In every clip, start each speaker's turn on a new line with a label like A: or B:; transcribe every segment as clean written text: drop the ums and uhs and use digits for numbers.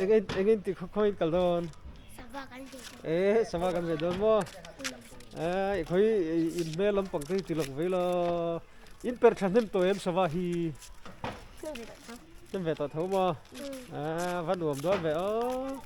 A: Eng eng in ti khaw in kal dawn?
B: Sava kan ve dawn.
A: E sava kan ve dawn maw? E khawi in hmel lampang te hi ti lawk vei la. In per tha hnem tawh em sava hi? Hnem ve tawh tho maw? A va nuam dawn ve aw.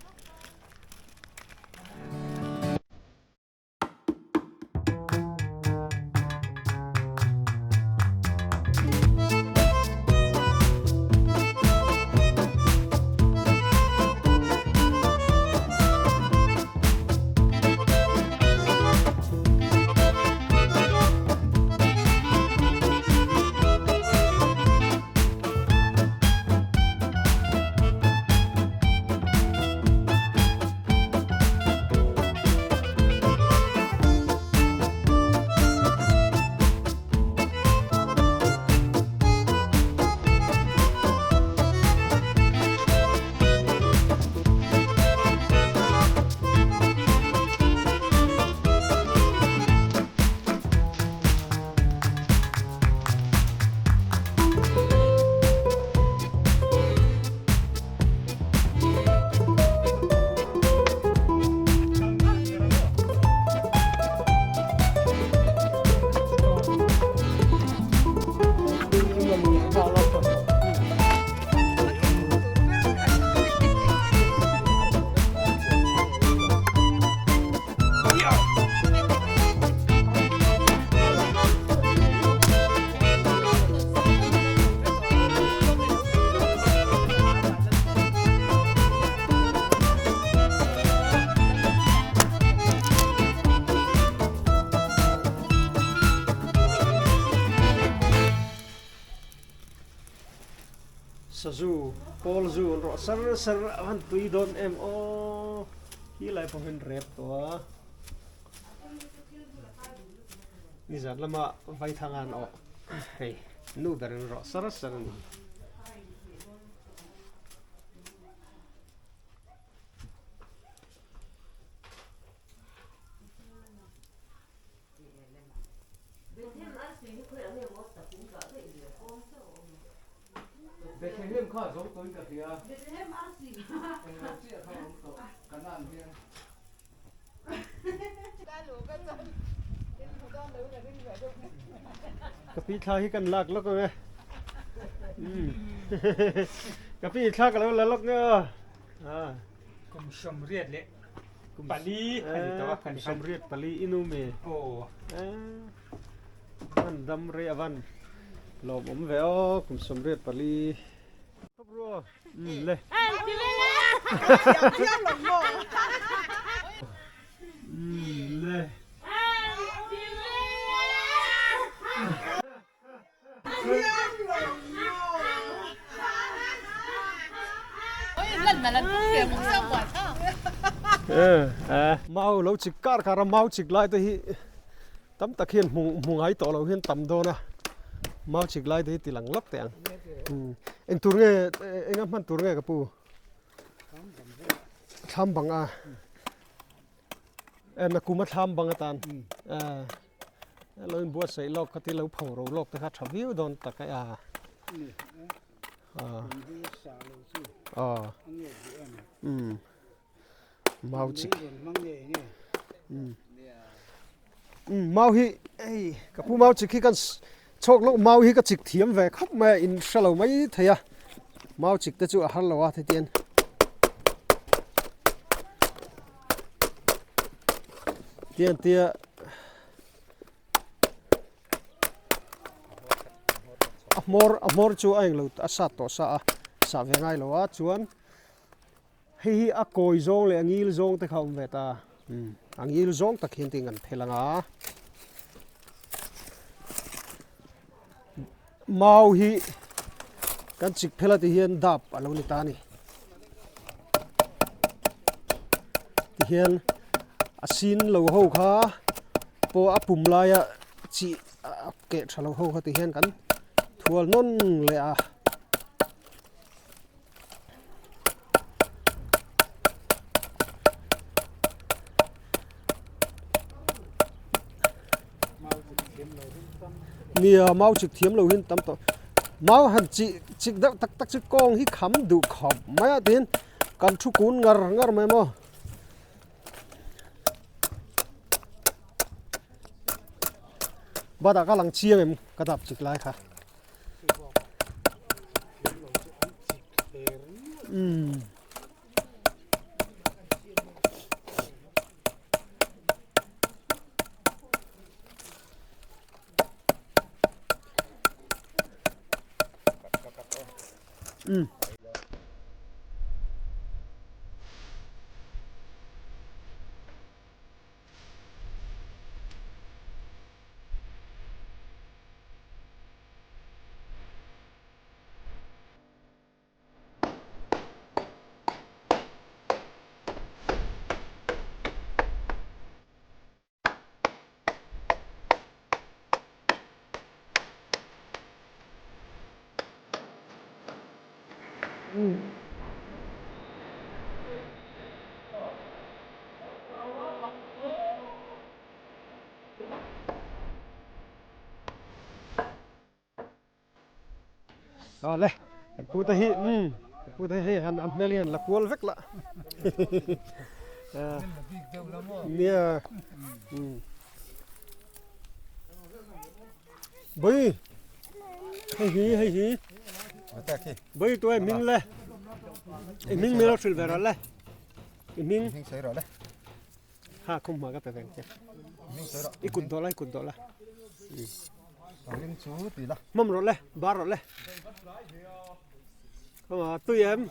A: Sazu, pawl zu an rawh sar sar a han tui dawn em aw, hi lai pawh hian rep tawh a. Nizan lama vaithang an awh hei nu ber in rawh sar sar a ni. Bethlehem kha zo tawhin ka hria. Englo chiah kha awm tawh Kanan hian. Ka pi thla hi kan lak lawk ang e. Ka pi thla ka lo la lawk nge aw.
C: Kum sawmriat leh pali a ni tawh a.
A: Kum sawmriat pali i nu mi.
C: Aw.
A: An dam rei avan lawmawm ve aw kum 84. Le. Le. Mau lo chik kar kar a mau chik lai te hi tam tak hian hmu hmu ngai tawh lo hian tam dawn a mau chik lai te hi ti lang lawk teh ang eng tur nge eng a hman tur nge ka pu thlam bang a en a kum a thlam bang atan lo in buatsaih lawk kha ti lo pho ro lawk te kha tha viau dawn tak a a Mau chik mau hi hei ka pu mau chik hi kan chhawk lawk mau hi ka chik thiam ve khawp mai a in hre lo mai thei a mau chik te chu a har lo a thetian tian tia a hmawr a hmawr chu a englo a sat tawh sa a sah ve ngai lo a chuan Hei hi a kawi zawng leh a ngil zawng te kha a awm ve ta. A ngil zawng tak hian ting an phel ang a. Mau hi kan chik phel a ti hian dap a lo ni ta a ni. Ti hian a sin lo ho kha pawh a pum laia chi a keh tha lo ho kha ti hian kan thual nawn leh a. Nia mau chik thiam lo hian tam tawh mau han chi chik deuh tak tak chu kawng hi kham duh khawp mai a tin. Kan thu kun ngar ngar mai maw. Batah ka lang chiang em ka dap chik lai kha. Umm. Umm. Awle kan pu te hi umm kan pu te hi han a hmel hi han la kual vek lah nia umm bui hei hi hei hi bui tuai hming le i hming min lo hrilh ve rawh le i hming Ha khum hma ka pe veng che. I kut dawh la, i kut dawh la.
B: Ring chu ti la.
A: Hmam rawh le, bar rawh le. Khama tui em.